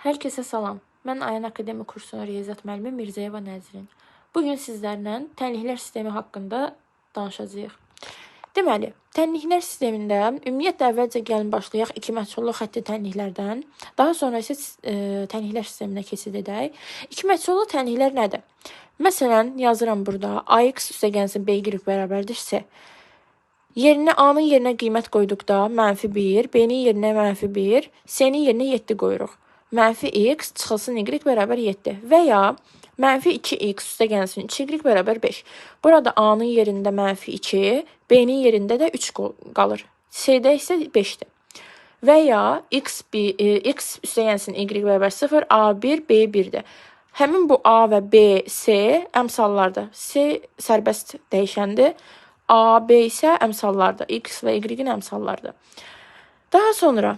Hər kəsə salam. Mən Ayan Akademi kursunun riyaziyyat müəllimi Mirzəyeva Nəzrin. Bu gün sizlərlə tənliklər sistemi haqqında danışacağıq. Deməli, tənliklər sistemində ümumiyyətlə əvvəlcə gəlin başlayaq iki məhsullu xətti tənliklərdən. Daha sonra isə tənliklər sisteminə keçid edək. İki məhsullu tənliklər nədir? Məsələn, yazıram burada AX üstəgəlsin BY bərabərdir C. Yerinə A-nın yerinə qiymət qoyduqda mənfi 1, B-nin yerinə mənfi 1, C-nin yerinə 7 qoyuruq. Mənfi x çıxılsın y bərabər 7 və ya mənfi 2x üstəgəlsin 3y bərabər 5. Burada A-nın yerində mənfi 2, B-nin yerində də 3 qalır. C-də isə 5-dir. Və ya x, x üstəgəlsin y bərabər 0, A1, B1-dir. Həmin bu A və B, C əmsallardır. C sərbəst dəyişəndir. A, B isə əmsallardır. X və Y-in əmsallarıdır. Daha sonra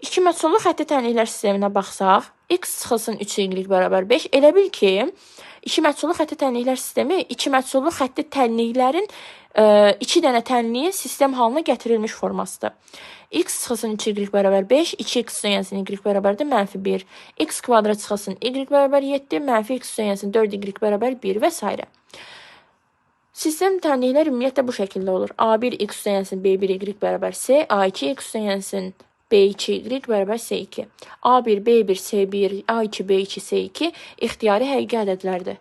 iki məhsullu xətti tənliklər sisteminə baxsaq, x çıxılsın 3y bərabər 5. Elə bil ki, iki məhsullu xətti tənliklər sistemi iki məhsullu xətti tənliklərin iki dənə tənliyin sistem halına gətirilmiş formasıdır. X çıxılsın 3y bərabər 5, 2x üstəgəlsin y bərabərdir mənfi 1, x kvadrat çıxılsın y bərabər 7, mənfi x üstəgəlsin 4y bərabər 1 və s. Sistem tənliklər ümumiyyətlə bu şəkildə olur. A1 x üstəgəlsin B1 y bərabər C, A2 x üstəgəlsin B2 y bərabər C2. A1, B1, C1, A2, B2, C2 ixtiyari həqiqi ədədlərdir.